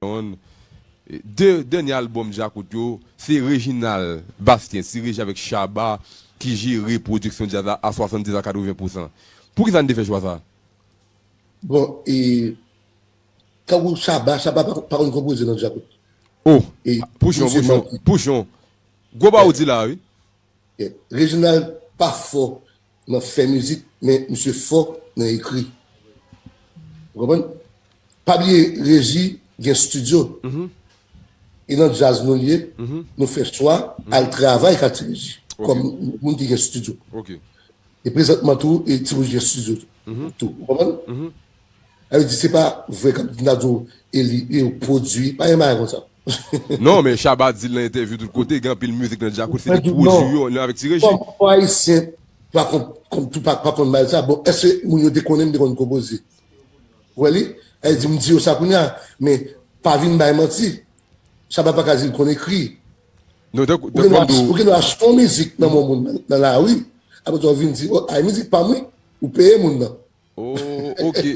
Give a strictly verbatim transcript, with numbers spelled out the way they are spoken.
Yon, de dènye albòm Djakout yo, se Reginald Bastien, Ti Reji avèk Shabba ki jere pwodiksyon djaz la a swasanndis a katreven pousan. Poukisa n te fè chwa sa? Bon, e, tankou Shabba, Shabba pa, pa konn konpoze nan Djakout. Oh, pouchon, pouchon, pouchon. Gwo ba ou di la, wi. Reginald pa fò nan fè mizik, men misye fò nan ekri. Ou konprann? Pa bliye, Reji gen estidyo. E nan djaz nou li ye, nou fè chwa al travay ka Ti Reji kòm moun ki gen estidyo. E prezantman tou, e Ti Reji gen estidyo tou. Ou konprann? Sa vle di, se pa vre k ap vin ap di w e li e pwodui, pa gen bagay konsa. Non, men Shabba di l nan entèvyou tout kote, gen anpil mizik nan Djakout, se li ki pwodui yo, nan avèk Ti Reji. Kòm Ayisyen pa konn, kòm tou pa, pa konn bagay sa, bon, èske moun yo te konnen m te konn konpoze? Ou wè li? Sa vle di, m di yo sa kounye a, men pa vin bay manti. Shabba pa ka di l konn ekri. Non, tankou, tankou m di w. Ou gen dwa achte yon mizik nan men yon moun nan, nan lari, apre sa w vin di, oh, ay, mizik pa m wi, ou peye moun nan. Oh, ok.